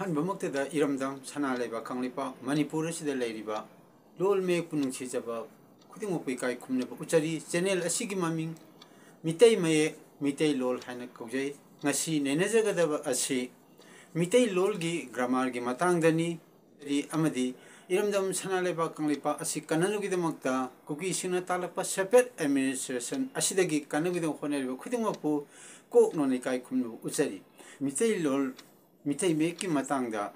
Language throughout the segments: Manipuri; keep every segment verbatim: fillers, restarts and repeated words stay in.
ꯑꯍꯥꯟꯕꯃꯛꯇꯗ ꯏꯔꯝꯗꯝ ꯁꯅꯥ ꯂꯩꯕꯥꯛ ꯀꯪꯂꯩꯄꯥꯛ ꯃꯅꯤꯄꯨꯔ ꯑꯁꯤꯗ ꯂꯩꯔꯤꯕ ꯂꯣꯜ ꯃꯌꯦꯛꯄꯨ ꯅꯨꯡꯁꯤꯖꯕ ꯈꯨꯗꯤꯡꯃꯛꯄꯨ ꯏꯀꯥꯏ ꯈꯨꯝꯅꯕ ꯎꯠꯆꯔꯤ꯫ ꯆꯦꯅꯦꯜ ꯑꯁꯤꯒꯤ ꯃꯃꯤꯡ ꯃꯤꯇꯩ ꯃꯌꯦꯛ, ꯃꯤꯇꯩ ꯂꯣꯜ ꯍꯥꯏꯅ ꯀꯧꯖꯩ꯫ ꯉꯁꯤ ꯅꯩꯅꯖꯒꯗꯕ ꯑꯁꯤ ꯃꯤꯇꯩ ꯂꯣꯜꯒꯤ ꯒ꯭ꯔꯥꯃꯥꯔꯒꯤ ꯃꯇꯥꯡꯗꯅꯤ꯫ ꯑꯃꯗꯤ ꯏꯔꯝꯗꯝ ꯁꯅꯥ ꯂꯩꯕꯥꯛ ꯀꯪꯂꯩꯄꯥꯛ ꯑꯁꯤ ꯀꯟꯅꯅꯕꯒꯤꯗꯃꯛꯇ ꯀꯨꯀꯤꯁꯤꯡꯅ ꯇꯥꯛꯂꯛꯄ separate administration ꯑꯁꯤꯗꯒꯤ ꯀꯟꯅꯕꯒꯤꯗꯃꯛ ꯍꯣꯠꯅꯔꯤꯕ ꯈꯨꯗꯤꯡꯃꯛꯄꯨ ꯀꯣꯛ ꯅꯣꯟꯅ ꯏꯀꯥꯏ ꯈꯨꯝꯅꯕ ꯎꯠꯆꯔꯤ꯫ ꯃꯤꯇꯩ ꯂꯣꯜ, ꯃꯤꯇꯩ ꯃꯌꯦꯛꯀꯤ ꯃꯇꯥꯡꯗ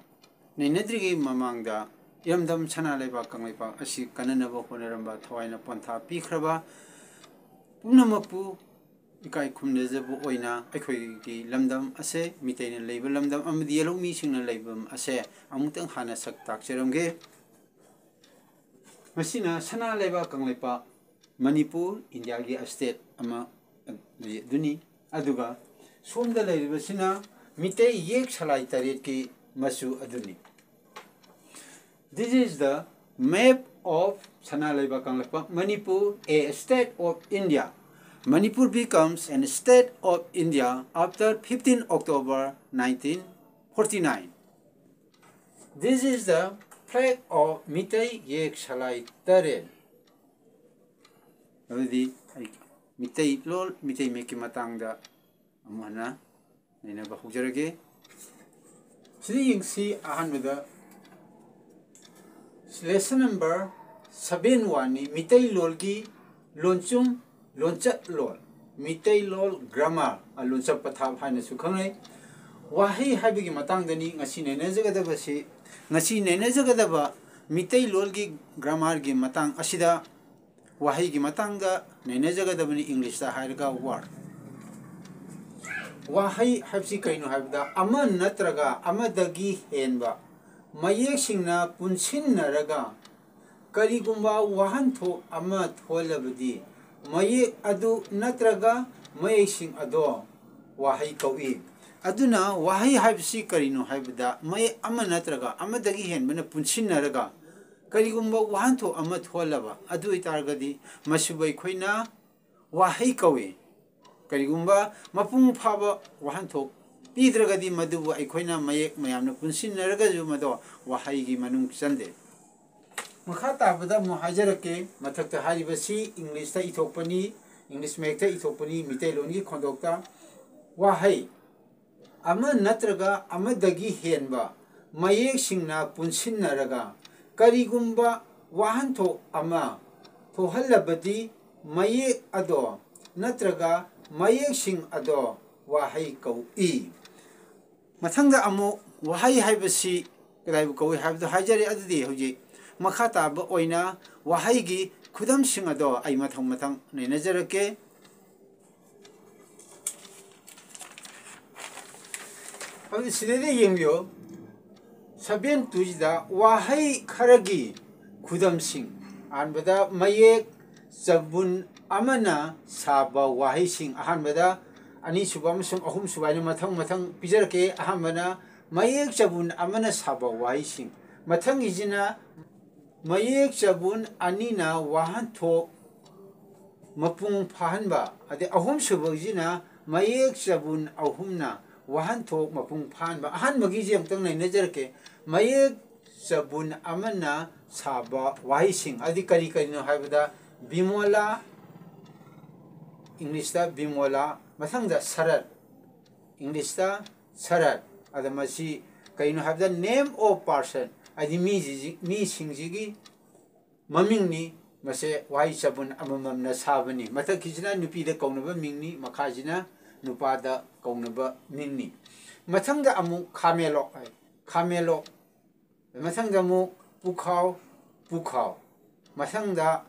ꯅꯩꯅꯗ꯭ꯔꯤꯉꯩ ꯃꯃꯥꯡꯗ ꯏꯔꯝꯗꯝ ꯁꯅꯥ ꯂꯩꯕꯥꯛ ꯀꯪꯂꯩꯄꯥꯛ ꯑꯁꯤ ꯀꯟꯅꯅꯕ ꯍꯣꯠꯅꯔꯝꯕ, ꯊꯋꯥꯏꯅ ꯄꯣꯟꯊꯥ ꯄꯤꯈ꯭ꯔꯕ ꯄꯨꯝꯅꯃꯛꯄꯨ ꯏꯀꯥꯏ ꯈꯨꯝꯅꯖꯕ ꯑꯣꯏꯅ ꯑꯩꯈꯣꯏꯒꯤ ꯂꯝꯗꯝ ꯑꯁꯦ, ꯃꯤꯇꯩꯅ ꯂꯩꯕ ꯂꯝꯗꯝ ꯑꯃꯗꯤ ꯌꯦꯂꯧꯃꯤꯁꯤꯡꯅ ꯂꯩꯕ ꯑꯁꯦ ꯑꯃꯨꯛꯇꯪ ꯍꯥꯟꯅ ꯁꯛ ꯇꯥꯛꯆꯔꯝꯒꯦ꯫ ꯃꯁꯤꯅ ꯁꯅꯥ ꯂꯩꯕꯥꯛ ꯀꯪꯂꯩꯄꯥꯛ ꯃꯅꯤꯄꯨꯔ ꯏꯟꯗꯤꯌꯥꯒꯤ state ꯑꯃ ꯑꯗꯨꯅꯤ꯫ ꯑꯗꯨꯒ ꯁꯣꯝꯗ ꯂꯩꯔꯤꯕꯁꯤꯅ ꯃꯤꯇꯩ ꯌꯦꯛ ꯁꯂꯥꯏ ꯇꯔꯦꯠꯀꯤ ꯃꯆꯨ ꯑꯗꯨꯅꯤ꯫ This is the map of ꯁꯅꯥ ꯂꯩꯕꯥꯛ Kangleipak Manipur, a state of India. Manipur becomes an state of India after fifteen October nineteen forty-nine. This is the flag of Meitei ꯌꯦꯛ ꯁꯂꯥꯏ ꯇꯔꯦꯠ꯫ ꯑꯗꯨꯗꯤ ꯑꯩ ꯃꯤꯇꯩ ꯂꯣꯜ, ꯃꯤꯇꯩ ꯃꯌꯦꯛꯀꯤ ꯃꯇꯥꯡꯗ ꯑꯃꯨꯛ ꯍꯟꯅ ꯅꯩꯅꯕ ꯍꯧꯖꯔꯒꯦ꯫ ꯁꯤꯗ ꯌꯦꯡꯁꯤ, ꯑꯍꯥꯟꯕꯗ lesson number seven one ꯅꯤ, ꯃꯤꯇꯩꯂꯣꯜꯒꯤ ꯂꯣꯟꯆꯨꯝ ꯂꯣꯟꯆꯠꯂꯣꯟ, ꯃꯤꯇꯩꯂꯣꯜ ꯒ꯭ꯔꯥꯃꯥꯔ, ꯂꯣꯟꯆꯠ ꯄꯊꯥꯞ ꯍꯥꯏꯅꯁꯨ ꯈꯪꯅꯩ꯫ ꯋꯥꯍꯩ ꯍꯥꯏꯕꯒꯤ ꯃꯇꯥꯡꯗꯅꯤ ꯉꯁꯤ ꯅꯩꯅꯖꯒꯗꯕꯁꯤ꯫ ꯉꯁꯤ ꯅꯩꯅꯖꯒꯗꯕ ꯃꯤꯇꯩꯂꯣꯜꯒꯤ ꯒ꯭ꯔꯥꯃꯥꯔꯒꯤ ꯃꯇꯥꯡ ꯑꯁꯤꯗ ꯋꯥꯍꯩꯒꯤ ꯃꯇꯥꯡꯗ ꯅꯩꯅꯖꯒꯗꯕꯅꯤ, ꯏꯪꯂꯤꯁꯇ ꯍꯥꯏꯔꯒ word꯫ ꯋꯥꯍꯩ ꯍꯥꯏꯕꯁꯤ ꯀꯔꯤꯅꯣ ꯍꯥꯏꯕꯗ, ꯑꯃ ꯅꯠꯇ꯭ꯔꯒ ꯑꯃꯗꯒꯤ ꯍꯦꯟꯕ ꯃꯌꯦꯛꯁꯤꯡꯅ ꯄꯨꯟꯁꯤꯟꯅꯔꯒ ꯀꯔꯤꯒꯨꯝꯕ ꯋꯥꯍꯟꯊꯣꯛ ꯑꯃ ꯊꯣꯜꯂꯕꯗꯤ, ꯃꯌꯦꯛ ꯑꯗꯨ ꯅꯠꯇ꯭ꯔꯒ ꯃꯌꯦꯛꯁꯤꯡ ꯑꯗꯣ ꯋꯥꯍꯩ ꯀꯧꯏ꯫ ꯑꯗꯨꯅ ꯋꯥꯍꯩ ꯍꯥꯏꯕꯁꯤ ꯀꯔꯤꯅꯣ ꯍꯥꯏꯕꯗ, ꯃꯌꯦꯛ ꯑꯃ ꯅꯠꯇ꯭ꯔꯒ ꯑꯃꯗꯒꯤ ꯍꯦꯟꯕꯅ ꯄꯨꯟꯁꯤꯟꯅꯔꯒ ꯀꯔꯤꯒꯨꯝꯕ ꯋꯥꯍꯟꯊꯣꯛ ꯑꯃ ꯊꯣꯜꯂꯕ ꯑꯗꯨ ꯑꯣꯏꯇꯥꯔꯒꯗꯤ, ꯃꯁꯤꯕꯨ ꯑꯩꯈꯣꯏꯅ ꯋꯥꯍꯩ ꯀꯧꯏ꯫ ꯀꯔꯤꯒꯨꯝꯕ ꯃꯄꯨꯡ ꯐꯥꯕ ꯋꯥꯍꯟꯊꯣꯛ ꯄꯤꯗ꯭ꯔꯒꯗꯤ ꯃꯗꯨꯕꯨ ꯑꯩꯈꯣꯏꯅ ꯃꯌꯦꯛ ꯃꯌꯥꯝꯅ ꯄꯨꯟꯁꯤꯟꯅꯔꯒꯁꯨ ꯃꯗꯣ ꯋꯥꯍꯩꯒꯤ ꯃꯅꯨꯡ ꯆꯟꯗꯦ꯫ ꯃꯈꯥ ꯇꯥꯕꯗ ꯑꯃꯨꯛ ꯍꯥꯏꯖꯔꯛꯀꯦ꯫ ꯃꯊꯛꯇ ꯍꯥꯏꯔꯤꯕꯁꯤ ꯏꯪꯂꯤꯁꯇ ꯏꯊꯣꯛꯄꯅꯤ, ꯏꯪꯂꯤꯁ ꯃꯌꯦꯛꯇ ꯏꯊꯣꯛꯄꯅꯤ, ꯃꯤꯇꯩꯂꯣꯟꯒꯤ ꯈꯣꯟꯗꯣꯛꯇ ꯋꯥꯍꯩ ꯑꯃ ꯅꯠꯇ꯭ꯔꯒ ꯑꯃꯗꯒꯤ ꯍꯦꯟꯕ ꯃꯌꯦꯛꯁꯤꯡꯅ ꯄꯨꯟꯁꯤꯟꯅꯔꯒ ꯀꯔꯤꯒꯨꯝꯕ ꯋꯥꯍꯟꯊꯣꯛ ꯑꯃ ꯊꯣꯛꯍꯜꯂꯕꯗꯤ ꯃꯌꯦꯛ ꯑꯗꯣ ꯅꯠꯇ꯭ꯔꯒ ꯃꯌꯦꯛꯁꯤꯡ ꯑꯗꯣ ꯋꯥꯍꯩ ꯀꯧꯏ꯫ ꯃꯊꯪꯗ ꯑꯃꯨꯛ ꯋꯥꯍꯩ ꯍꯥꯏꯕꯁꯤ ꯀꯗꯥꯏꯕꯨ ꯀꯧꯏ ꯍꯥꯏꯕꯗꯨ ꯍꯥꯏꯖꯔꯦ꯫ ꯑꯗꯨꯗꯤ ꯍꯧꯖꯤꯛ ꯃꯈꯥ ꯇꯥꯕ ꯑꯣꯏꯅ ꯋꯥꯍꯩꯒꯤ ꯈꯨꯗꯝꯁꯤꯡ ꯑꯗꯣ ꯑꯩ ꯃꯊꯪ ꯃꯊꯪ ꯅꯩꯅꯖꯔꯛꯀꯦ꯫ ꯑꯗꯨꯗꯤ ꯁꯤꯗꯩꯗ ꯌꯦꯡꯕꯤꯌꯨ, ꯁꯕꯦꯟ ꯇꯨꯁꯤꯗ ꯋꯥꯍꯩ ꯈꯔꯒꯤ ꯈꯨꯗꯝꯁꯤꯡ꯫ ꯑꯍꯥꯟꯕꯗ ꯃꯌꯦꯛ ꯆꯕꯨꯟ ꯑꯃꯅ ꯁꯥꯕ ꯋꯥꯍꯩꯁꯤꯡ꯫ ꯑꯍꯥꯟꯕꯗ ꯑꯅꯤꯁꯨꯕ ꯑꯃꯁꯨꯡ ꯑꯍꯨꯝꯁꯨꯕ ꯍꯥꯏꯅ ꯃꯊꯪ ꯃꯊꯪ ꯄꯤꯖꯔꯛꯀꯦ꯫ ꯑꯍꯥꯟꯕꯅ ꯃꯌꯦꯛ ꯆꯕꯨꯟ ꯑꯃꯅ ꯁꯥꯕ ꯋꯥꯍꯩꯁꯤꯡ꯫ ꯃꯊꯪꯒꯤꯁꯤꯅ ꯃꯌꯦꯛ ꯆꯕꯨꯟ ꯑꯅꯤꯅ ꯋꯥꯍꯟꯊꯣꯛ ꯃꯄꯨꯡ ꯐꯥꯍꯟꯕ꯫ ꯑꯗꯩ ꯑꯍꯨꯝꯁꯨꯕꯒꯤꯁꯤꯅ ꯃꯌꯦꯛ ꯆꯕꯨꯟ ꯑꯍꯨꯝꯅ ꯋꯥꯍꯟꯊꯣꯛ ꯃꯄꯨꯡ ꯐꯥꯍꯟꯕ꯫ ꯑꯍꯥꯟꯕꯒꯤꯁꯦ ꯑꯃꯨꯛꯇꯪ ꯅꯩꯅꯖꯔꯛꯀꯦ꯫ ꯃꯌꯦꯛ ꯆꯕꯨꯟ ꯑꯃꯅ ꯁꯥꯕ ꯋꯥꯍꯩꯁꯤꯡ ꯑꯗꯨꯗꯤ ꯀꯔꯤ ꯀꯔꯤꯅꯣ ꯍꯥꯏꯕꯗ, ꯕꯤꯃꯣꯂꯥ, ꯏꯪꯂꯤꯁꯇ ꯕꯤꯃꯣꯂꯥ, ꯃꯊꯪꯗ ꯁꯔꯠ, ꯏꯪꯂꯤꯁꯇ ꯁꯔꯠ꯫ ꯑꯗ ꯃꯁꯤ ꯀꯩꯅꯣ ꯍꯥꯏꯕꯗ, name of person, ꯍꯥꯏꯗꯤ ꯃꯤꯁꯤꯡꯁꯤꯒꯤ ꯃꯃꯤꯡꯅꯤ꯫ ꯃꯁꯦ ꯋꯥꯍꯩ ꯆꯕꯨꯟ ꯑꯃꯃꯝꯅ ꯁꯥꯕꯅꯤ꯫ ꯃꯊꯛꯀꯤꯁꯤꯅ ꯅꯨꯄꯤꯗ ꯀꯧꯅꯕ ꯃꯤꯡꯅꯤ, ꯃꯈꯥꯁꯤꯅ ꯅꯨꯄꯥꯗ ꯀꯧꯅꯕ ꯃꯤꯡꯅꯤ꯫ ꯃꯊꯪꯗ ꯑꯃꯨꯛ ꯈꯥꯃꯦꯂꯣꯛ ꯍꯥꯏ꯫ ꯈꯥꯃꯦꯂꯣꯛ꯫ ꯃꯊꯪꯗ ꯑꯃꯨꯛ ꯄꯨꯈꯥꯎ, ꯄꯨꯈꯥꯎ꯫ ꯃꯊꯪꯗ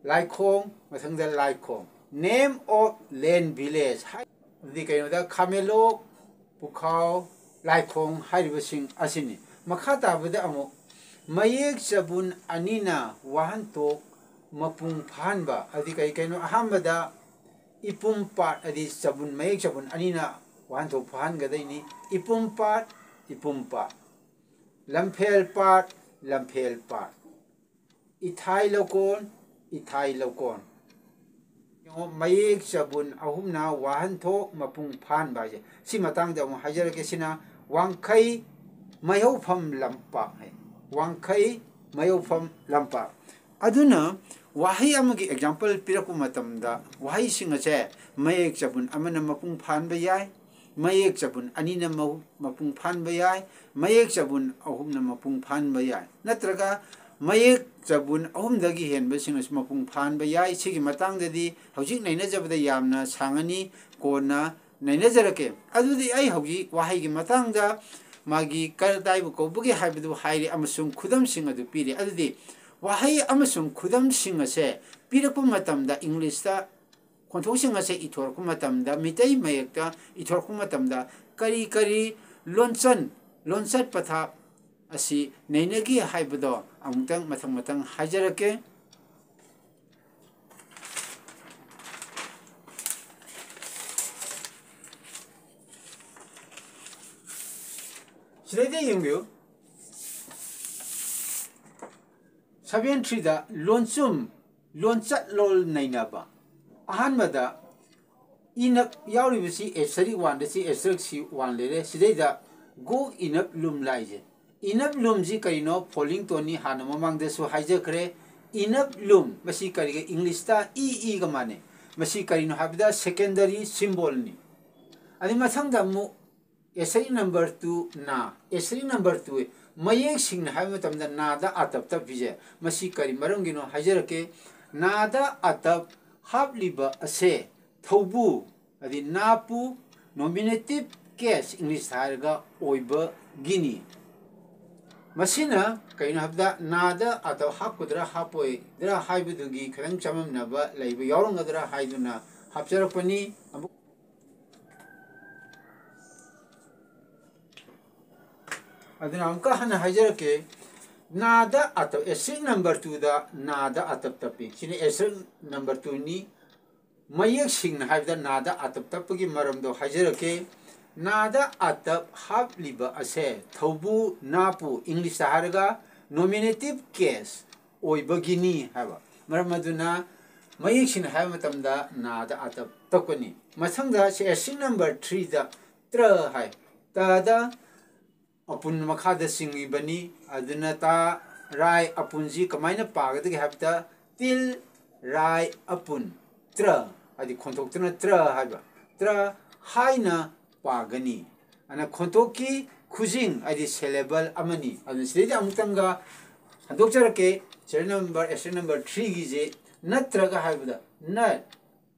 ꯂꯥꯏꯈꯣꯡ, ꯃꯊꯪꯗ ꯂꯥꯏꯈꯣꯡ꯫ Name of land, village ꯍꯥꯏ-, ꯑꯗꯨꯗꯤ ꯀꯩꯅꯣꯗ ꯈꯥꯃꯦꯂꯣꯛ, ꯄꯨꯈꯥꯎ, ꯂꯥꯏꯈꯣꯡ ꯍꯥꯏꯔꯤꯕꯁꯤꯡ ꯑꯁꯤꯅꯤ꯫ ꯃꯈꯥ ꯇꯥꯕꯗ ꯑꯃꯨꯛ ꯃꯌꯦꯛ ꯆꯕꯨꯟ ꯑꯅꯤꯅ ꯋꯥꯍꯟꯊꯣꯛ ꯃꯄꯨꯡ ꯐꯥꯍꯟꯕ꯫ ꯑꯗꯨꯗꯤ ꯀꯔꯤ ꯀꯩꯅꯣ? ꯑꯍꯥꯟꯕꯗ ꯏꯄꯨꯝ ꯄꯥꯠ, ꯑꯗꯤ ꯆꯕꯨꯟ, ꯃꯌꯦꯛ ꯆꯕꯨꯟ ꯑꯅꯤꯅ ꯋꯥꯍꯟꯊꯣꯛ ꯐꯥꯍꯟꯒꯗꯣꯏꯅꯤ꯫ ꯏꯄꯨꯝ ꯄꯥꯠ, ꯏꯄꯨꯝ ꯄꯥꯠ꯫ ꯂꯝꯐꯦꯜ ꯄꯥꯠ, ꯂꯝꯐꯦꯜ ꯄꯥꯠ꯫ ꯏꯊꯥꯏ ꯂꯧꯀꯣꯟ, ꯏꯊꯥꯏ ꯂꯧꯀꯣꯟ꯫ ꯌꯦꯡꯉꯣ, ꯃꯌꯦꯛ ꯆꯕꯨꯟ ꯑꯍꯨꯝꯅ ꯋꯥꯍꯟꯊꯣꯛ ꯃꯄꯨꯡ ꯐꯥꯍꯟꯕ ꯍꯥꯏꯁꯦ꯫ ꯁꯤ ꯃꯇꯥꯡꯗ ꯑꯃꯨꯛ ꯍꯥꯏꯖꯔꯛꯀꯦ꯫ ꯁꯤꯅ ꯋꯥꯡꯈꯩ ꯃꯌꯧꯐꯝ ꯂꯝꯄꯥꯛ ꯍꯥꯏ꯫ ꯋꯥꯡꯈꯩ ꯃꯌꯧꯐꯝ ꯂꯝꯄꯥꯛ꯫ ꯑꯗꯨꯅ ꯋꯥꯍꯩ ꯑꯃꯒꯤ ꯑꯦꯛꯖꯥꯝꯄꯜ ꯄꯤꯔꯛꯄ ꯃꯇꯝꯗ ꯋꯥꯍꯩꯁꯤꯡ ꯑꯁꯦ ꯃꯌꯦꯛ ꯆꯕꯨꯟ ꯑꯃꯅ ꯃꯄꯨꯡ ꯐꯥꯍꯟꯕ ꯌꯥꯏ, ꯃꯌꯦꯛ ꯆꯕꯨꯟ ꯑꯅꯤꯅ ꯃꯍꯨ-, ꯃꯄꯨꯡ ꯐꯥꯍꯟꯕ ꯌꯥꯏ, ꯃꯌꯦꯛ ꯆꯕꯨꯟ ꯑꯍꯨꯝꯅ ꯃꯄꯨꯡ ꯐꯥꯍꯟꯕ ꯌꯥꯏ, ꯅꯠꯇ꯭ꯔꯒ ꯃꯌꯦꯛ ꯆꯕꯨꯟ ꯑꯍꯨꯝꯗꯒꯤ ꯍꯦꯟꯕꯁꯤꯡꯅꯁꯨ ꯃꯄꯨꯡ ꯐꯥꯍꯟꯕ ꯌꯥꯏ꯫ ꯁꯤꯒꯤ ꯃꯇꯥꯡꯗꯗꯤ ꯍꯧꯖꯤꯛ ꯅꯩꯅꯖꯕꯗ ꯌꯥꯝꯅ ꯁꯥꯡꯉꯅꯤ, ꯀꯣꯟꯅ ꯅꯩꯅꯖꯔꯛꯀꯦ꯫ ꯑꯗꯨꯗꯤ ꯑꯩ ꯍꯧꯖꯤꯛ ꯋꯥꯍꯩꯒꯤ ꯃꯇꯥꯡꯗ ꯃꯥꯒꯤ ꯀꯗꯥꯏꯕꯨ ꯀꯧꯕꯒꯦ ꯍꯥꯏꯕꯗꯨ ꯍꯥꯏꯔꯦ ꯑꯃꯁꯨꯡ ꯈꯨꯗꯝꯁꯤꯡ ꯑꯗꯨ ꯄꯤꯔꯦ꯫ ꯑꯗꯨꯗꯤ ꯋꯥꯍꯩ ꯑꯃꯁꯨꯡ ꯈꯨꯗꯝꯁꯤꯡ ꯑꯁꯦ ꯄꯤꯔꯛꯄ ꯃꯇꯝꯗ ꯏꯪꯂꯤꯁꯇ ꯈꯣꯟꯊꯣꯛꯁꯤꯡ ꯑꯁꯦ ꯏꯊꯣꯔꯛꯄ ꯃꯇꯝꯗ, ꯃꯤꯇꯩ ꯃꯌꯦꯛꯇ ꯏꯊꯣꯔꯛꯄ ꯃꯇꯝꯗ ꯀꯔꯤ ꯀꯔꯤ ꯂꯣꯟꯆꯟ, ꯂꯣꯟꯆꯠ ꯄꯊꯥꯞ ꯑꯁꯤ ꯅꯩꯅꯒꯦ ꯍꯥꯏꯕꯗꯣ ꯑꯃꯨꯛꯇꯪ ꯃꯊꯪ ꯃꯊꯪ ꯍꯥꯏꯖꯔꯛꯀꯦ꯫ ꯁꯤꯗꯩꯗ ꯌꯦꯡꯕꯤꯌꯨ꯫ ꯁꯚꯦꯟ ꯊ꯭ꯔꯤꯗ ꯂꯣꯟꯆꯨꯝ, ꯂꯣꯟꯆꯠꯂꯣꯟ ꯅꯩꯅꯕ꯫ ꯑꯍꯥꯟꯕꯗ ꯏꯅꯞ ꯌꯥꯎꯔꯤꯕꯁꯤ ꯑꯦꯁꯇꯔꯤꯛ ꯋꯥꯟꯗ ꯁꯤ ꯑꯦꯁꯇꯔꯤꯛ ꯁꯤ ꯋꯥꯟ ꯂꯩꯔꯦ꯫ ꯁꯤꯗꯩꯗ ꯒꯣꯛ ꯏꯅꯞ ꯂꯨꯝ ꯂꯥꯏꯁꯦ꯫ ꯏꯅꯞ ꯂꯨꯝꯁꯤ ꯀꯔꯤꯅꯣ? ꯐꯣꯂꯤꯡ ꯇꯣꯟꯅꯤ, ꯍꯥꯟꯅ ꯃꯃꯥꯡꯗꯁꯨ ꯍꯥꯏꯖꯈ꯭ꯔꯦ꯫ ꯏꯅꯞ ꯂꯨꯝ, ꯃꯁꯤ ꯀꯔꯤꯒ? ꯏꯪꯂꯤꯁꯇ ꯏ ꯏꯒ ꯃꯥꯟꯅꯩ꯫ ꯃꯁꯤ ꯀꯔꯤꯅꯣ ꯍꯥꯏꯕꯗ ꯁꯦꯀꯦꯟꯗꯔꯤ ꯁꯤꯝꯕꯣꯜꯅꯤ꯫ ꯑꯗꯩ ꯃꯊꯪꯗ ꯑꯃꯨꯛ ꯑꯦꯁꯇꯔꯤꯛ ꯅꯝꯕꯔ ꯇꯨ ꯅꯥ꯫ ꯑꯦꯁꯇꯔꯤꯛ ꯅꯝꯕꯔ ꯇꯨ ꯃꯌꯦꯛ ꯁꯤꯡꯅ ꯍꯥꯏꯕ ꯃꯇꯝꯗ ꯅꯥꯗ ꯑꯇꯞ ꯇꯞꯄꯤꯁꯦ꯫ ꯃꯁꯤ ꯀꯔꯤ ꯃꯔꯝꯒꯤꯅꯣ ꯍꯥꯏꯖꯔꯛꯀꯦ꯫ ꯅꯥꯗ ꯑꯇꯞ ꯍꯥꯞꯂꯤꯕ ꯑꯁꯦ ꯊꯧꯕꯨ, ꯑꯗꯩ ꯅꯥꯄꯨ, ꯅꯣꯃꯤꯅꯦꯇꯤꯞ ꯀꯦꯁ ꯏꯪꯂꯤꯁꯇ ꯍꯥꯏꯔꯒ ꯑꯣꯏꯕꯒꯤꯅꯤ꯫ ꯃꯁꯤꯅ ꯀꯩꯅꯣ ꯍꯥꯏꯕꯗ ꯅꯥꯗ ꯑꯇꯞ ꯍꯥꯞꯀꯗ꯭ꯔꯥ ꯍꯥꯞꯄꯣꯏꯗ꯭ꯔꯥ ꯍꯥꯏꯕꯗꯨꯒꯤ ꯈꯤꯇꯪ ꯆꯃꯝꯅꯕ ꯂꯩꯕ ꯌꯥꯎꯔꯝꯒꯗ꯭ꯔꯥ ꯍꯥꯏꯗꯨꯅ ꯍꯥꯞꯆꯔꯛꯄꯅꯤ꯫ ꯑꯃꯨꯛ ꯑꯗꯨꯅ ꯑꯃꯨꯛꯀ ꯍꯟꯅ ꯍꯥꯏꯖꯔꯛꯀꯦ꯫ ꯅꯥꯗ ꯑꯇꯞ, ꯑꯦꯁꯇꯔꯤꯛ ꯅꯝꯕꯔ ꯇꯨꯗ ꯅꯥꯗ ꯑꯇꯞ ꯇꯞꯄꯤ꯫ ꯁꯤꯅ ꯑꯦꯁꯇꯔꯤꯛ ꯅꯝꯕꯔ ꯇꯨꯅꯤ꯫ ꯃꯌꯦꯛ ꯁꯤꯡꯅ ꯍꯥꯏꯕꯗ ꯅꯥꯗ ꯑꯇꯞ ꯇꯞꯄꯒꯤ ꯃꯔꯝꯗꯣ ꯍꯥꯏꯖꯔꯛꯀꯦ꯫ ꯅꯥꯗ ꯑꯇꯞ ꯍꯥꯞꯂꯤꯕ ꯑꯁꯦ ꯊꯧꯕꯨ, ꯅꯥꯄꯨ, ꯏꯪꯂꯤꯁꯇ ꯍꯥꯏꯔꯒ ꯅꯣꯃꯤꯅꯦꯇꯤꯞ ꯀꯦꯁ ꯑꯣꯏꯕꯒꯤꯅꯤ ꯍꯥꯏꯕ꯫ ꯃꯔꯝ ꯑꯗꯨꯅ ꯃꯌꯦꯛꯁꯤꯡ ꯍꯥꯏꯕ ꯃꯇꯝꯗ ꯅꯥꯗ ꯑꯥꯗ ꯇꯞꯀꯅꯤ꯫ ꯃꯊꯪꯗ ꯁꯤ ꯑꯦꯁꯇ꯭ꯔꯤꯛ ꯅꯝꯕꯔ ꯊ꯭ꯔꯤꯗ ꯇ꯭ꯔ ꯍꯥꯏ꯫ ꯇꯗ ꯑꯄꯨꯟ ꯃꯈꯥꯗ ꯆꯤꯡꯉꯤꯕꯅꯤ꯫ ꯑꯗꯨꯅ ꯇ ꯔꯥꯏ ꯑꯄꯨꯟꯁꯤ ꯀꯃꯥꯏꯅ ꯄꯥꯒꯗꯒꯦ ꯍꯥꯏꯕꯗ ꯇꯤꯜ ꯔꯥꯏ ꯑꯄꯨꯟ ꯇ꯭ꯔ, ꯍꯥꯏꯗꯤ ꯈꯣꯟꯊꯣꯛꯇꯨꯅ ꯇ꯭ꯔ ꯍꯥꯏꯕ, ꯇ꯭ꯔ ꯍꯥꯏꯅ ꯄꯥꯒꯅꯤ꯫ ꯑꯗꯨꯅ ꯈꯣꯟꯊꯣꯛꯀꯤ ꯈꯨꯖꯤꯡ ꯍꯥꯏꯗꯤ ꯁꯦꯂꯦꯕꯜ ꯑꯃꯅꯤ꯫ ꯑꯗꯨꯅ ꯁꯤꯗꯩꯗ ꯑꯃꯨꯛꯇꯪꯒ ꯍꯟꯗꯣꯛꯆꯔꯛꯀꯦ꯫ ꯁꯦꯔꯤꯌꯦꯜ ꯅꯝꯕꯔ, ꯑꯦꯁꯇ꯭ꯔꯤꯛ ꯅꯝꯕꯔ ꯊ꯭ꯔꯤꯒꯤꯁꯦ ꯅꯠꯇ꯭ꯔꯒ ꯍꯥꯏꯕꯗ ꯅꯠ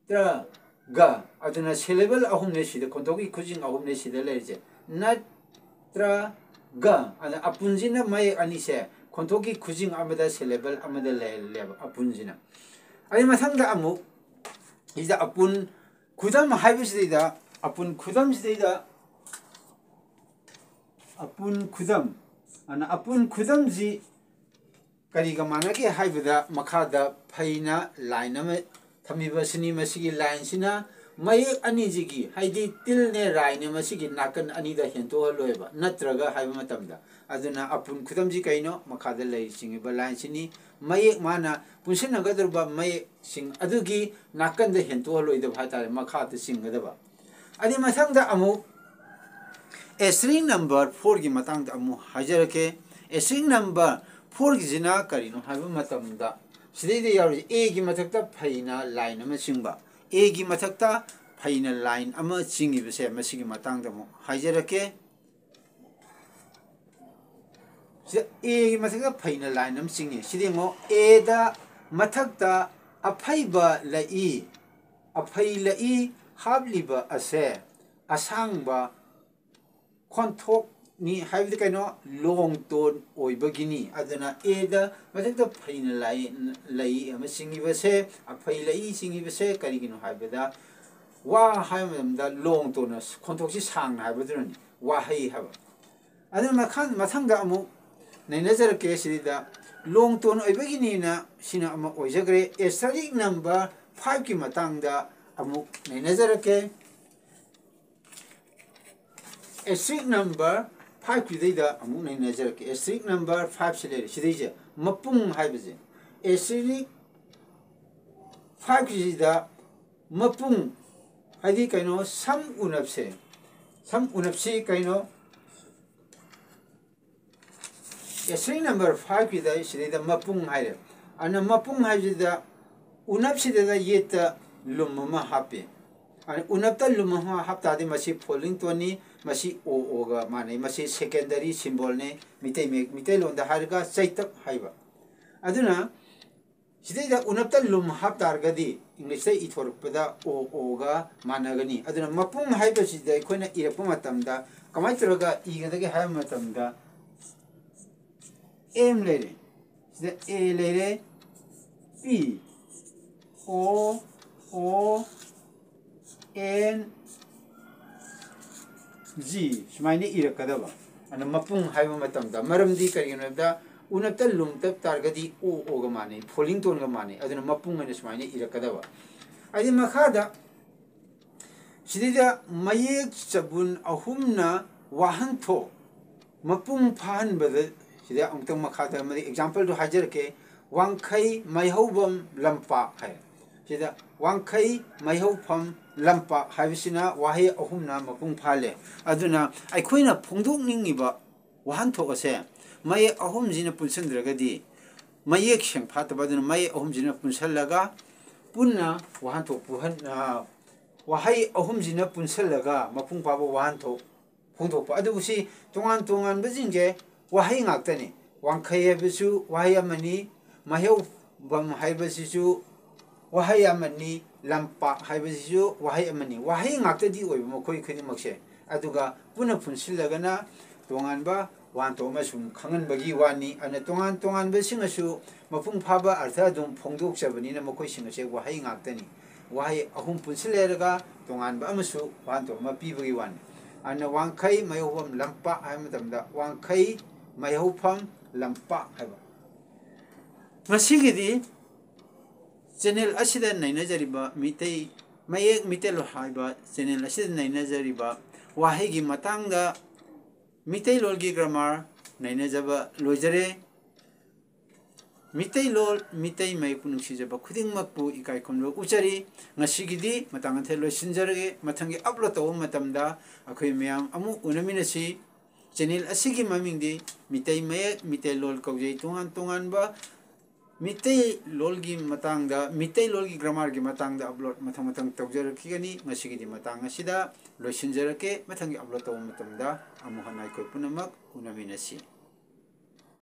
ꯇ꯭ꯔ ꯒ꯫ ꯑꯗꯨꯅ ꯁꯦꯂꯦꯕꯜ ꯑꯍꯨꯝꯅꯦ ꯁꯤꯗ, ꯈꯣꯟꯊꯣꯛꯀꯤ ꯈꯨꯖꯤꯡ ꯑꯍꯨꯝꯅꯦ ꯁꯤꯗ ꯂꯩꯔꯤꯁꯦ꯫ ꯅꯠ ꯇ꯭ꯔ ꯒ꯫ ꯑꯗ ꯑꯄꯨꯟꯁꯤꯅ ꯃꯌꯦꯛ ꯑꯅꯤꯁꯦ ꯈꯣꯟꯊꯣꯛꯀꯤ ꯈꯨꯖꯤꯡ ꯑꯃꯗ ꯁꯦꯂꯦꯕꯜ ꯑꯃꯗ ꯂꯩꯍꯜꯂꯦꯕ ꯑꯄꯨꯟꯁꯤꯅ꯫ ꯑꯗꯩ ꯃꯊꯪꯗ ꯑꯃꯨꯛ ꯁꯤꯗ ꯑꯄꯨꯟ ꯈꯨꯗꯝ ꯍꯥꯏꯕꯁꯤꯗꯩꯗ, ꯑꯄꯨꯟ ꯈꯨꯗꯝꯁꯤꯗꯩꯗ, ꯑꯄꯨꯟ ꯈꯨꯗꯝ, ꯑꯗꯨꯅ ꯑꯄꯨꯟ ꯈꯨꯗꯝꯁꯤ ꯀꯔꯤꯒ ꯃꯥꯟꯅꯒꯦ ꯍꯥꯏꯕꯗ ꯃꯈꯥꯗ ꯐꯩꯅ ꯂꯥꯏꯟ ꯑꯃ ꯊꯝꯃꯤꯕꯁꯤꯅꯤ꯫ ꯃꯁꯤꯒꯤ ꯂꯥꯏꯟꯁꯤꯅ ꯃꯌꯦꯛ ꯑꯅꯤꯁꯤꯒꯤ, ꯍꯥꯏꯗꯤ ꯇꯤꯜꯅꯦ ꯔꯥꯏꯅꯦ, ꯃꯁꯤꯒꯤ ꯅꯥꯀꯟ ꯑꯅꯤꯗ ꯍꯦꯟꯗꯣꯛꯍꯜꯂꯣꯏꯕ, ꯅꯠꯇ꯭ꯔꯒ ꯍꯥꯏꯕ ꯃꯇꯝꯗ꯫ ꯑꯗꯨꯅ ꯑꯄꯨꯟ ꯈꯨꯗꯝꯁꯤ ꯀꯩꯅꯣ? ꯃꯈꯥꯗ ꯂꯩ ꯆꯤꯡꯉꯤꯕ ꯂꯥꯏꯟꯁꯤꯅꯤ꯫ ꯃꯌꯦꯛ ꯃꯥꯅ ꯄꯨꯟꯁꯤꯟꯅꯒꯗꯧꯔꯤꯕ ꯃꯌꯦꯛꯁꯤꯡ ꯑꯗꯨꯒꯤ ꯅꯥꯀꯟꯗ ꯍꯦꯟꯗꯣꯛꯍꯜꯂꯣꯏꯗꯕ ꯍꯥꯏꯇꯥꯔꯦ, ꯃꯈꯥꯗ ꯆꯤꯡꯒꯗꯕ꯫ ꯑꯗꯩ ꯃꯊꯪꯗ ꯑꯃꯨꯛ ꯑꯦꯁꯇ꯭ꯔꯤꯛ ꯅꯝꯕꯔ ꯐꯣꯔꯒꯤ ꯃꯇꯥꯡꯗ ꯑꯃꯨꯛ ꯍꯥꯏꯖꯔꯛꯀꯦ꯫ ꯑꯦꯁꯇ꯭ꯔꯤꯛ ꯅꯝꯕꯔ ꯐꯣꯔꯒꯤꯁꯤꯅ ꯀꯔꯤꯅꯣ ꯍꯥꯏꯕ ꯃꯇꯝꯗ ꯁꯤꯗꯩꯗ ꯌꯥꯎꯔꯤꯁꯦ ꯑꯦꯒꯤ ꯃꯊꯛꯇ ꯐꯩꯅ ꯂꯥꯏꯟ ꯑꯃ ꯆꯤꯡꯕ, ꯑꯦꯒꯤ ꯃꯊꯛꯇ ꯐꯩꯅ ꯂꯥꯏꯟ ꯑꯃ ꯆꯤꯡꯉꯤꯕꯁꯦ ꯃꯁꯤꯒꯤ ꯃꯇꯥꯡꯗ ꯑꯃꯨꯛ ꯍꯥꯏꯖꯔꯛꯀꯦ꯫ ꯁꯤꯗ ꯑꯦꯒꯤ ꯃꯊꯛꯇ ꯐꯩꯅ ꯂꯥꯏꯟ ꯑꯃ ꯆꯤꯡꯉꯤ꯫ ꯁꯤꯗ ꯌꯦꯡꯉꯣ, ꯑꯦꯗ ꯃꯊꯛꯇ ꯑꯐꯩꯕ ꯂꯛꯏ, ꯑꯐꯩ ꯂꯛꯏ ꯍꯥꯞꯂꯤꯕ ꯑꯁꯦ ꯑꯁꯥꯡꯕ ꯈꯣꯟꯊꯣꯛꯅꯤ ꯍꯥꯏꯕꯗꯤ ꯀꯩꯅꯣ? ꯂꯣꯡ ꯇꯣꯟ ꯑꯣꯏꯕꯒꯤꯅꯤ꯫ ꯑꯗꯨꯅ ꯑꯦꯗ ꯃꯊꯛꯇ ꯐꯩꯅ ꯂꯥꯏ-, ꯂꯩ ꯑꯃ ꯆꯤꯡꯉꯤꯕꯁꯦ, ꯑꯐꯩ ꯂꯩ ꯆꯤꯡꯉꯤꯕꯁꯦ ꯀꯔꯤꯒꯤꯅꯣ ꯍꯥꯏꯕꯗ ꯋꯥ ꯍꯥꯏꯕ ꯃꯇꯝꯗ ꯂꯣꯡ ꯇꯣꯟꯅ ꯈꯣꯟꯊꯣꯛꯁꯤ ꯁꯥꯡꯅ ꯍꯥꯏꯕꯗꯨꯅꯅꯤ ꯋꯥꯍꯩ ꯍꯥꯏꯕ꯫ ꯑꯗꯨꯅ ꯃꯈꯥ-, ꯃꯊꯪꯗ ꯑꯃꯨꯛ ꯅꯩꯅꯖꯔꯛꯀꯦ꯫ ꯁꯤꯗ ꯂꯣꯡ ꯇꯣꯟ ꯑꯣꯏꯕꯒꯤꯅꯤꯅ ꯁꯤꯅ ꯑꯃ ꯑꯣꯏꯖꯈ꯭ꯔꯦ꯫ ꯑꯦꯁꯇ꯭ꯔꯤꯛ ꯅꯝꯕꯔ ꯐꯥꯏꯚꯀꯤ ꯃꯇꯥꯡꯗ ꯑꯃꯨꯛ ꯅꯩꯅꯖꯔꯛꯀꯦ꯫ ꯑꯦꯁꯇ꯭ꯔꯤꯛ ꯅꯝꯕꯔ ꯐꯥꯏꯚꯀꯤꯗꯩꯗ ꯑꯃꯨꯛ ꯅꯩꯅꯖꯔꯛꯀꯦ꯫ ꯑꯦꯁꯇ꯭ꯔꯤꯛ ꯅꯝꯕꯔ ꯐꯥꯏꯚꯁꯤ ꯂꯩꯔꯦ꯫ ꯁꯤꯗꯩꯁꯦ ꯃꯄꯨꯡ ꯍꯥꯏꯕꯁꯦ, ꯑꯦꯁꯇ꯭ꯔꯤꯛ ꯐꯥꯏꯚꯀꯤꯁꯤꯗ ꯃꯄꯨꯡ, ꯍꯥꯏꯗꯤ ꯀꯩꯅꯣ, ꯁꯝ ꯎꯅꯞꯁꯦ, ꯁꯝ ꯎꯅꯞꯁꯤ ꯀꯩꯅꯣ, ꯑꯦꯁꯔꯤ ꯅꯝꯕꯔ ꯐꯥꯏꯚꯀꯤꯗ ꯁꯤꯗꯩꯗ ꯃꯄꯨꯡ ꯍꯥꯏꯔꯦ꯫ ꯑꯗꯨꯅ ꯃꯄꯨꯡ ꯍꯥꯏꯕꯁꯤꯗ ꯎꯅꯞꯁꯤꯗ ꯌꯦꯠꯇ ꯂꯨꯝ ꯑꯃ ꯍꯥꯞꯄꯤ꯫ ꯑꯗꯨꯅ ꯎꯅꯞꯇ ꯂꯨꯝ ꯑꯃ ꯍꯥꯞ ꯇꯥꯔꯗꯤ ꯃꯁꯤ ꯐꯣꯜꯂꯤꯡ ꯇꯣꯟꯅꯤ, ꯃꯁꯤ ꯑꯣ ꯑꯣꯒ ꯃꯥꯟꯅꯩ꯫ ꯃꯁꯤ ꯁꯦꯀꯦꯟꯗꯔꯤ ꯁꯤꯝꯕꯣꯜꯅꯤ, ꯃꯤꯇꯩ ꯃꯌꯦꯛ, ꯃꯤꯇꯩꯂꯣꯟꯗ ꯍꯥꯏꯔꯒ ꯆꯩꯇꯞ ꯍꯥꯏꯕ꯫ ꯑꯗꯨꯅ ꯁꯤꯗꯩꯗ ꯎꯅꯞꯇ ꯂꯨꯝ ꯍꯥꯞ ꯇꯥꯔꯒꯗꯤ ꯏꯪꯂꯤꯁꯇ ꯏꯊꯣꯔꯛꯄꯗ ꯑꯣ ꯑꯣꯒ ꯃꯥꯟꯅꯒꯅꯤ꯫ ꯑꯗꯨꯅ ꯃꯄꯨꯡ ꯍꯥꯏꯕꯁꯤꯗ ꯑꯩꯈꯣꯏꯅ ꯏꯔꯛꯄ ꯃꯇꯝꯗ ꯀꯃꯥꯏꯅ ꯇꯧꯔꯒ ꯏꯒꯗꯒꯦ ꯍꯥꯏꯕ ꯃꯇꯝꯗ ꯑꯦꯝ ꯂꯩꯔꯦ, ꯁꯤꯗ ꯑꯦ ꯂꯩꯔꯦ, ꯄꯤ, ꯑꯣ, ꯑꯣ, ꯑꯦꯟ, ꯖꯤ ꯁꯨꯃꯥꯏꯅ ꯏꯔꯛꯀꯗꯕ꯫ ꯑꯗꯨꯅ ꯃꯄꯨꯡ ꯍꯥꯏꯕ ꯃꯇꯝꯗ, ꯃꯔꯝꯗꯤ ꯀꯔꯤꯒꯤꯅꯣ ꯍꯥꯏꯕꯗ ꯎꯅꯞꯇ ꯂꯨꯝ ꯇꯞ ꯇꯥꯔꯒꯗꯤ ꯑꯣ ꯑꯣꯒ ꯃꯥꯟꯅꯩ, ꯐꯣꯜꯂꯤꯡ ꯇꯣꯟꯒ ꯃꯥꯟꯅꯩ꯫ ꯑꯗꯨꯅ ꯃꯄꯨꯡ ꯑꯣꯏꯅ ꯁꯨꯃꯥꯏꯅ ꯏꯔꯛꯀꯗꯕ꯫ ꯍꯥꯏꯗꯤ ꯃꯈꯥꯗ ꯁꯤꯗꯩꯗ ꯃꯌꯦꯛ ꯆꯕꯨꯟ ꯑꯍꯨꯝꯅ ꯋꯥꯍꯟꯊꯣꯛ ꯃꯄꯨꯡ ꯐꯥꯍꯟꯕꯗ, ꯁꯤꯗ ꯑꯃꯨꯛꯇꯪ ꯃꯈꯥꯗ ꯃꯗꯤ ꯑꯦꯛꯖꯥꯝꯄꯜꯗꯣ ꯍꯥꯏꯖꯔꯛꯀꯦ꯫ ꯋꯥꯡꯈꯩ, ꯃꯩꯍꯧꯕꯝ, ꯂꯝꯄꯥꯛ ꯍꯥꯏ꯫ ꯁꯤꯗ ꯋꯥꯡꯈꯩ, ꯃꯩꯍꯧꯐꯝ, ꯂꯝꯄꯥꯛ ꯍꯥꯏꯕꯁꯤꯅ ꯋꯥꯍꯩ ꯑꯍꯨꯝꯅ ꯃꯄꯨꯡ ꯐꯥꯍꯜꯂꯦ꯫ ꯑꯗꯨꯅ ꯑꯩꯈꯣꯏꯅ ꯐꯣꯡꯗꯣꯛꯅꯤꯡꯉꯤꯕ ꯋꯥꯍꯟꯊꯣꯛ ꯑꯁꯦ ꯃꯌꯦꯛ ꯑꯍꯨꯝꯁꯤꯅ ꯄꯨꯟꯁꯤꯟꯗ꯭ꯔꯒꯗꯤ ꯃꯌꯦꯛ ꯁꯦꯡ ꯐꯥꯠꯇꯕ꯫ ꯑꯗꯨꯅ ꯃꯌꯦꯛ ꯑꯍꯨꯝꯁꯤꯅ ꯄꯨꯟꯁꯤꯜꯂꯒ ꯄꯨꯟꯅ ꯋꯥꯍꯟꯊꯣꯛ ꯄꯨꯍꯟ-, ꯑ, ꯋꯥꯍꯩ ꯑꯍꯨꯝꯁꯤꯅ ꯄꯨꯟꯁꯤꯜꯂꯒ ꯃꯄꯨꯡ ꯐꯥꯕ ꯋꯥꯍꯟꯊꯣꯛ ꯐꯣꯡꯗꯣꯛꯄ꯫ ꯑꯗꯨꯕꯨ ꯁꯤ ꯇꯣꯉꯥꯟ ꯇꯣꯉꯥꯟꯕꯁꯤꯡꯁꯦ ꯋꯥꯍꯩ ꯉꯥꯛꯇꯅꯤ꯫ ꯋꯥꯡꯈꯩ ꯍꯥꯏꯕꯁꯨ ꯋꯥꯍꯩ ꯑꯃꯅꯤ, ꯃꯩꯍꯧꯐꯝ ꯍꯥꯏꯕꯁꯤꯁꯨ ꯋꯥꯍꯩ ꯑꯃꯅꯤ, ꯂꯝꯄꯥꯛ ꯍꯥꯏꯕꯁꯤꯁꯨ ꯋꯥꯍꯩ ꯑꯃꯅꯤ꯫ ꯋꯥꯍꯩ ꯉꯥꯛꯇꯗꯤ ꯑꯣꯏꯕ ꯃꯈꯣꯏ ꯈꯨꯗꯤꯡꯃꯛꯁꯦ꯫ ꯑꯗꯨꯒ ꯄꯨꯟꯅ ꯄꯨꯟꯁꯤꯜꯂꯒꯅ ꯇꯣꯉꯥꯟꯕ ꯋꯥꯍꯟꯊꯣꯛ ꯑꯃ ꯁꯨꯝ ꯈꯪꯍꯟꯕꯒꯤ ꯋꯥꯅꯤ꯫ ꯑꯗꯨꯅ ꯇꯣꯉꯥꯟ ꯇꯣꯉꯥꯟꯕꯁꯤꯡ ꯑꯁꯨ ꯃꯄꯨꯡ ꯐꯥꯕ ꯑꯔꯊ ꯑꯗꯨꯝ ꯐꯣꯡꯗꯣꯛꯆꯕꯅꯤꯅ ꯃꯈꯣꯏꯁꯤꯡ ꯑꯁꯦ ꯋꯥꯍꯩ ꯉꯥꯛꯇꯅꯤ꯫ ꯋꯥꯍꯩ ꯑꯍꯨꯝ ꯄꯨꯟꯁꯤꯜꯂꯦꯔꯒ ꯇꯣꯉꯥꯟꯕ ꯑꯃꯁꯨ ꯋꯥꯍꯟꯊꯣꯛ ꯑꯃ ꯄꯤꯕꯒꯤ ꯋꯥꯅꯤ꯫ ꯑꯗꯨꯅ ꯋꯥꯡꯈꯩ, ꯃꯩꯍꯧꯐꯝ, ꯂꯝꯄꯥꯛ ꯍꯥꯏꯕ ꯃꯇꯝꯗ ꯋꯥꯡꯈꯩ, ꯃꯩꯍꯧꯐꯝ, ꯂꯝꯄꯥꯛ ꯍꯥꯏꯕ꯫ ꯉꯁꯤꯒꯤꯗꯤ ꯆꯦꯅꯦꯜ ꯑꯁꯤꯗ ꯅꯩꯅꯖꯔꯤꯕ ꯃꯤꯇꯩ ꯃꯌꯦꯛ ꯃꯤꯇꯩꯂꯣꯟ ꯍꯥꯏꯕ ꯆꯦꯅꯦꯜ ꯑꯁꯤꯗ ꯅꯩꯅꯖꯔꯤꯕ ꯋꯥꯍꯩꯒꯤ ꯃꯇꯥꯡꯗ ꯃꯤꯇꯩꯂꯣꯟꯒꯤ ꯒ꯭ꯔꯥꯃꯥꯔ ꯅꯩꯅꯖꯕ ꯂꯣꯏꯖꯔꯦ꯫ ꯃꯤꯇꯩꯂꯣꯟ, ꯃꯤꯇꯩ ꯃꯌꯦꯛꯄꯨ ꯅꯨꯡꯁꯤꯖꯕ ꯈꯨꯗꯤꯡꯃꯛꯄꯨ ꯏꯀꯥꯏ ꯈꯨꯝꯅꯕ ꯎꯠꯆꯔꯤ꯫ ꯉꯁꯤꯒꯤꯗꯤ ꯃꯇꯥꯡ ꯑꯁꯤꯗ ꯂꯣꯏꯁꯤꯟꯖꯔꯒꯦ꯫ ꯃꯊꯪꯒꯤ upload ꯇꯧꯕ ꯃꯇꯝꯗ ꯑꯩꯈꯣꯏ ꯃꯌꯥꯝ ꯑꯃꯨꯛ ꯎꯅꯃꯤꯟꯅꯁꯤ꯫ Channel ꯑꯁꯤꯒꯤ ꯃꯃꯤꯡꯗꯤ ꯃꯤꯇꯩ ꯃꯌꯦꯛ, ꯃꯤꯇꯩꯂꯣꯟ ꯀꯧꯖꯩ꯫ ꯇꯣꯉꯥꯟ ꯇꯣꯉꯥꯟꯕ ꯃꯤꯇꯩꯂꯣꯟꯒꯤ ꯃꯇꯥꯡꯗ, ꯃꯤꯇꯩꯂꯣꯟꯒꯤ grammar ꯒꯤ ꯃꯇꯥꯡꯗ upload ꯃꯊꯪ ꯃꯊꯪ ꯇꯧꯖꯔꯛꯈꯤꯒꯅꯤ꯫ ꯉꯁꯤꯒꯤꯗꯤ ꯃꯇꯥꯡ ꯑꯁꯤꯗ ꯂꯣꯏꯁꯤꯟꯖꯔꯛꯀꯦ꯫ ꯃꯊꯪꯒꯤ upload ꯇꯧꯕ ꯃꯇꯝꯗ ꯑꯃꯨꯛ ꯍꯟꯅ ꯑꯩꯈꯣꯏ ꯄꯨꯝꯅꯃꯛ ꯎꯅꯃꯤꯟꯅꯁꯤ꯫